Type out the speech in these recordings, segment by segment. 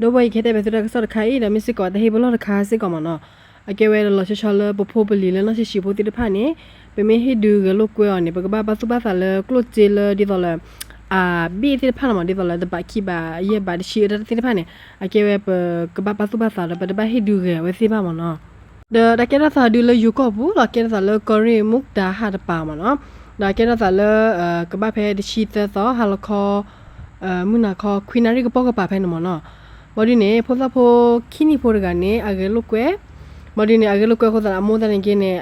ဒီးဝဲအံၤကဟဲတဲဘၣ်သုတၢ်ကစီၣ်တခါအံၤ ဒီးမ့ၢ်စ့ၢ်ကီးတၢ်ဟ့ၣ်ပလီၢ်တခါစ့ၢ်ကီးမ့ၢ်နီၤ. အကဲဝဲလီၤလီၤဆီဆီလၢပဖိပလံၤလၢနီၢ်ဆံးဆံးဖိသ့ၣ်တဖၣ်န့ၣ် ပမ့ၢ်ဟ့ၣ်ဒုးဂဲၤလိာ်ကွဲအီၤန့ၣ် ပကဘၣ်ပာ်သူၣ်ပာ်သးလၢကျိၣ်စ့လၢဒ်သိးလၢ အဘ့ၣ်သ့ၣ်တဖၣ်န့ၣ်မ့ၢ် ဒ်သိးလၢတဘးခံဘးယဲၢ်ဘးတဆံအတၢ်သ့ၣ်တဖၣ်န့ၣ် အကဲဝဲပကဘၣ်ပာ်သူၣ်ပာ်သးဒီး ပတဘၣ်ဟ့ၣ်ဒုးဂဲၤအဝဲသ့ၣ်ဘၣ်မ့ၢ်နီၤ. ဒီးတၢ်ကဲထီၣ်သးဒုးလၢယိၤကီၢ်ပူၤလီၤ ကဲထီၣ်သးလၢကီၢ်ရ့ၣ်မူဒါဟးတပၤမ့ၢ်နီၤ. ဒီးကဲထီၣ်သးလၢ ကဘၣ်ဖဲတဆံသၢသီ ဟါလီၤခီ မုၢ်နၤခီ ခွံနၣ်ရံၣ်ကပိာ်ကပၤဖဲန့ၣ်မ့ၢ်နီၤ. ဘၣ်ဒုးန့ၣ် ဖိသၣ်ဖိခံနံၣ်ဖိတဂၤန့ၣ် အဂဲၤလိာ်ကွဲ ဘၣ်ဒုးန့ၣ် အဂဲၤလိာ်ကွဲအဃိသတး အမိၢ်သနာ်က့န့ၣ်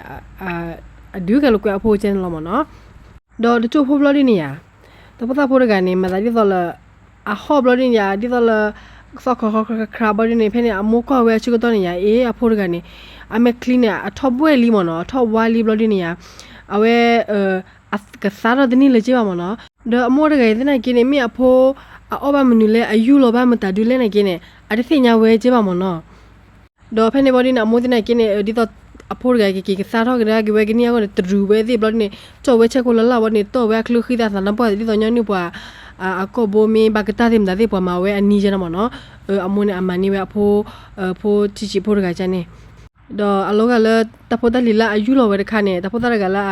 အဒုးဂဲၤလိာ်ကွဲအဖိကဲန့ၣ်လီၤမ့ၢ်နီၤ. ဒီးတကၠိဖိဘျီဒုးန့ၣ်ယါ တၢ်ဖိသၣ်ဖိတဂၤန့ၣ် မၤသးဒ်သိးလၢ အဟီၣ်ဘျီဒုးန့ၣ်ယါ ဒ်သိးလၢ သီၣ်ခီခီခီခါဘျီဒုးန့ၣ် ဖဲန့ၣ် အမိၢ်ကွၢ်ဝဲအဆၢကတီၢ်န့ၣ်ယါ အ့ အဖိတဂၤန့ၣ် အမဲာ်ချံန့ၣ် အထီၣ်ဘှဲၣ်လံမ့ၢ်နီၤ အထီၣ်ဝါလံဘျီဒုးန့ၣ်ယါ အဝဲ ကသါထီၣ်တန့ၢ်လၢၤက့ဘၣ်မ့ၢ်နီၤ. ဒီးအမိၢ်တဂၤအံၤသနာ်က့န့ၣ် မ့ၢ်အဖိ အအီၣ်ဘၣ်မနုၤလဲၣ် အယူၢ်လီၤဘၣ်မတၤဒုလဲၣ်နာ်က့န့ၣ် အတသ့ၣ်ညါဝဲက့ဘၣ်မ့ၢ်နီၤ. ဒီးဖဲန့ၣ်ဘျီဒုးန့ၣ် အမိၢ်သနာ်က့န့ၣ် ဒ်သိး အဖိတဂၤက့ၤက့ၤကသါထီၣ်ကဒါက့ၤဝဲကန့ၢ်အဂီၢ်န့ၣ် တရူးဝဲသ့ၣ်ဘျီဒုးန့ၣ် ကၠီၣ်ဝဲဆဲးကိလၢ်လၢ်ဝဲန့ၣ် တီၢ်ဝဲအချၢဃံသးသးနါပှၢ်သ့ၣ် ဒ်သိးညီနုၢ်ပှၤ အကိာ်ဘိမ့ၢ်ဘၣ်ကတၢၢ်သ့ၣ်မတၤသ့ၣ် ပှၤမၤဝဲအနံၤကဲန့ၣ်မ့ၢ်နီၤ. အမိၢ်န့ၣ် အမၤန့ၢ်ဝဲအဖိ ဖိဆံးဆံးဖိတဂၤကန့ၣ် ဒီးအလီၤဂာ်လၢ တၢ်ဖိတၢ်လံၤလၢအယူၢ်လီၤဝဲတခါန့ၣ် တၢ်ဖိသၣ်တဂၤလၢ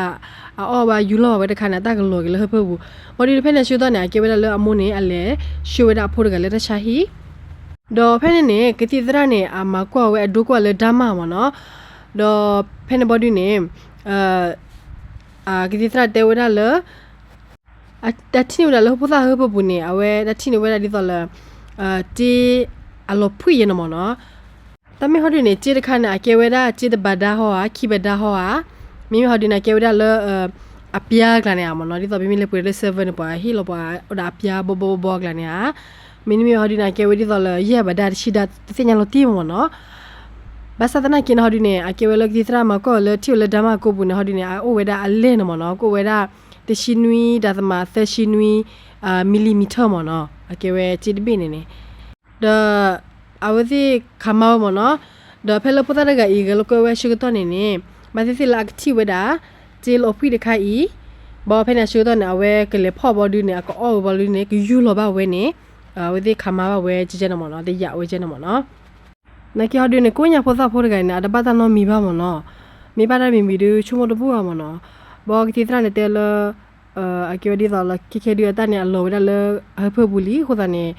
အအီၣ်ဝဲယူၢ်လီၤဝဲတခါန့ၣ် အတၢ်ကလီၤက့ၤလၢဟၢဖၢပူၤ. ဘၣ်ဒုးဖဲန့ၣ်အဆၢကတီၢ်န့ၣ် အကဲဝဲဒၣ်လၢအမိၢ်န့ၣ် အလဲၤဆှၢဝဲဒၣ်အဖိတဂၤလၢတၢ်ဆါဟံၣ် ဒီးဖဲန့ၣ်န့ၣ် ကသံၣ်သရၣ်န့ၣ် အမၤကွၢ်ဝဲအဒိကွၢ်လၢဒါမၢ်မ့ၢ်နီၤ. ဒီးဖဲန့ၣ်ဘီဒုန့ၣ် ကသံၣ်သရၣ်တဲဝဲဒၣ်လၢ တၢ်ထံၣ်န့ၢ်ဝဲဒၣ်လၢဖိသၣ်ဟၢဖၢပူၤန့ၣ် အဝဲတၢ်ထံၣ်န့ၢ်ဝဲဒၣ်ဒ်သိးလၢ စ့အလီၤဖှံၣ်ယဲန့ၣ်မ့ၢ်နီၤ. တၢ်မ့ၢ်ဟီဒုန့ၣ် စ့တခါန့ၣ် အကဲဝဲဒၣ် စ့တဘးဒါဟီဧါ, ခံဘးဒါဟီဧါ, မ့မ့ၢ်ဟီဒုန့ၣ် အကဲဝဲဒၣ်လၢ အပျါအကျါန့ၣ်ဧါမ့ၢ်နီၤ. ဒ်သိးပမ့ၢ်လဲၤပှ့ၤလၢ seven န့ၣ် ပှၤဟ့ၣ်လီၤပှၤအိၣ်ဒီးအပျါဘီဘီဘီဘီအကျါန့ၣ်ဧါ. မ့တမ့ၢ်ဟီဒုန့ၣ် အကဲဝဲဒ်သိးလၢယဲၢ်ဘးဒါတဆံဒါ တသ့ၣ်ညါလီၤတံၢ်မ့ၢ်နီၤ. ဘၣ်ဆၣ်သနာ်က့န့ၣ်ဟီဒုန့ၣ် အကဲဝဲလၢကသံၣ်သရၣ်မၤကွၢ်အီၤလၢထံၣ်ဝဲလၢဒါမၢ်ကိာ်ပူၤန့ၣ် ဟီဒုန့ၣ် အအိၣ်ဝဲဒၣ်အလဲၢ်န့ၣ်မ့ၢ်နီၤ. ကအိၣ်ဝဲဒၣ် တဆံနွံ ဒသမ သၢဆံနွံ မံၤလံမံၤထၢၣ်မ့ၢ်နီၤ. အကဲဝဲစ့တဘ့ၣ်န့ၣ်န့ၣ် ဒီး အဝဲသ့ၣ်ခးမါဝဲမ့ၢ်နီၤ. ဒီးဖဲလၢဖိသၣ်တဂၤအံၤ ဂဲၤလိာ်ကွဲဝဲအဆၢကတီၢ်န့ၣ်န့ၣ် ဘၣ်သ့ၣ်သ့ၣ်လၢအကထံၣ်ဝဲဒၣ် စ့လီၤဖှံၣ်တခါအံၤ, ဘၣ်ဖဲန့ၣ်အဆၢကတီၢ်န့ၣ် အဝဲကလဲၤဖီၣ်ဘီဒုန့ၣ် အကအီၣ်ဝဲဘီဒုန့ၣ် ကယူၢ်လီၤဘၣ်ဝဲန့ၣ် အဝဲသ့ၣ်ခးမါဘၣ်ဝဲကဲကဲန့ၣ်မ့ၢ်နီၤ, တယာ်ဝဲကဲန့ၣ်မ့ၢ်နီၤ. နာ်က့ဟီဒုန့ၣ် ကိးညါဖိသၣ်ဖိတဂၤန့ၣ် အတဘၣ်တၢ်နီတမံၤဘၣ်မ့ၢ်နီၤ. မ့ၢ်ဘၣ်တၢ်တမံၤမံၤဒု ဆိကမိၣ်တဘူၣ်ဘၣ်မ့ၢ်နီၤ. ဘၣ်ကသံၣ်သရၣ်န့ၣ်တဲလၢ အကဲဝဲဒ်သိးလၢ ခဲခဲဒုအတၢ်န့ၣ် အလီၤဝဲဒၣ်လၢ အဟၢဖၢပူၤလံ အဃိသတးန့ၣ်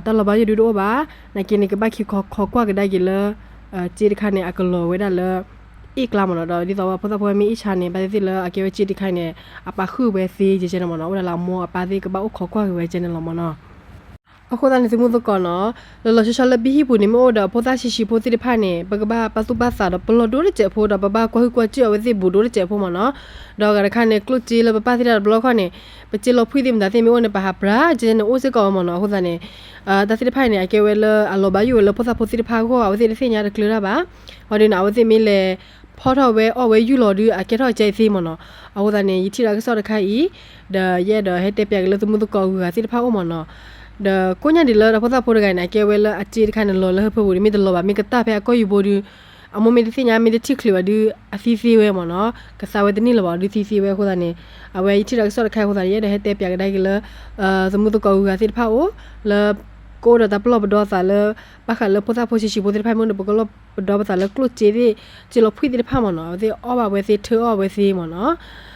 တၢ်လီၤဘၣ်ယိၣ်ဒုတအိၣ်ဘၣ်. နာ်က့န့ၣ် ကဘၣ်ခံခီခီကွၢ်ကဒါက့ၤလၢ စ့တခါန့ၣ် အကလီၤဝဲဒၣ်လၢ အ့ၣ်ကျါမ့ၢ်နီၤ. ဒီးဒ်သိးဝဲဖိသၣ်ဖိမ့ၢ်အ့ၣ်ဆါန့ၣ် ဘၣ်သ့ၣ်သ့ၣ်လၢအကဲဝဲစ့တခါန့ၣ် အပာ်ဃုာ်ဝဲသ့ကဲကဲန့ၣ်မ့ၢ်နီၤ. အိၣ်ဒၣ်လၢအမိၢ်အပၢ်သ့ၣ်ကဘၣ်အိၣ်ခိးကွၢ်က့ၤဝဲကဲန့ၣ်လီၤမ့ၢ်နီၤ. အဃိသတးန့ၣ် သုမုၢ်သကိးနီၤ လီၤလီၤဆီဆီလၢပဟံၣ်ပူၤန့ၣ် မ့ၢ်အိၣ်ဒီးဖိသၣ်ဆံးဆံးဖိသ့ၣ်တဖၣ်န့ၣ် ပကဘၣ်ပာ်သူၣ်ပာ်သးဒီးပလီၢ်ဒိၣ်တစဲးဖိ ဒီးပဘၣ်ကွၢ်ဟုၣ်ကွၢ်စူၣ်အဝဲသ့ၣ်ဘူးဒိၣ်တစဲးဖိမ့ၢ်နီၤ. ဒီးအဂၤတခါန့ၣ် ကျိၣ်စ့လၢပပာ်သ့ၣ်တၢ်တဘျီခီၣ်န့ၣ် ပစ့လီၤဖှံၣ်သ့ၣ်မတၤသ့ၣ်မ့ၢ်အိၣ်န့ၣ် ပဟးပြးကဲန့ၣ်အိၣ်စ့ၢ်ကီးဝဲမ့ၢ်နီၤ. အဃိသတးန့ၣ် တၢ်သ့ၣ်တဖၣ်အံၤန့ၣ် အကဲဝဲလၢအလီၤဘၣ်ယိၣ်ဝဲလၢဖိသၣ်ဖိသ့ၣ်တဖၣ်အဂီၢ် အဝဲသ့ၣ်တသ့ၣ်ညါတကျၢၤတၢ်ဘၣ်. အဃိန့ၣ် အဝဲသ့ၣ်မ့ၢ်လဲၤ ဖီၣ်ထီၣ်ဝဲအီၣ်ဝဲယူၢ်လီၤဒု အကဲထီၣ်ကဲအံၤသ့မ့ၢ်နီၤ. အဃိသတးန့ၣ် ယထံၣ်တၢ်ကစီၣ်တခါအံၤ ဒီးယအဲၣ်ဒိးဟဲတဲပၠးက့ၤလၢသုမုၢ်သကိးအဂုၤအဂၤသ့ၣ်တဖၣ်အိၣ်မ့ၢ်နီၤ. ဒီးကိးညါဒ်လၢတၢ်ဖိသၣ်ဖိတဂၤန့ၣ် အကဲဝဲလၢအစ့တခါန့ၣ် လီၤလၢဟၢဖၢပူၤန့ၣ် မ့ၢ်တလီၤဘၣ် မ့ၢ်ကတၢၢ်ဖဲအကီၢ်ယူၢ်ဘိဒု အမိၢ်မ့ၢ်တသ့ၣ်ညါ မ့ၢ်တထံၣ်ချုးဘၣ်ဒု အသံသ့ဝဲမ့ၢ်နီၤ. ကသါဝဲတန့ၢ်လၢၤဘၣ်ဒုသံသ့ဝဲအဃိသတးန့ၣ် အဝဲယထံၣ်တၢ်ကစီၣ်တခါအဃိသတး ယအဲၣ်ဒိးဟဲတဲပၠးကဒါက့ၤလၢ သုမုၢ်သကိးအဂုၤအဂၤသ့ၣ်တဖၣ်အိၣ် လၢ ကအိၣ်ဒီးတၢ်ပလီၢ်ပဒီသးလၢ ဘၣ်ဃးလၢဖိသၣ်ဖိဆံးဆံးဖိသ့ၣ်တဖၣ်မ့ၢ်န့ၣ် ပကလီၢ်ပဒီပသးလၢကျိၣ်စ့သ့ၣ် စ့လီၤဖှံၣ်သ့ၣ်တဖၣ်မ့ၢ်နီၤ. အဝဲသ့ၣ်အီၣ်ဘၣ်ဝဲသ့ၣ် ထၢအီၣ်ဝဲသ့ၣ်မ့ၢ်နီၤ.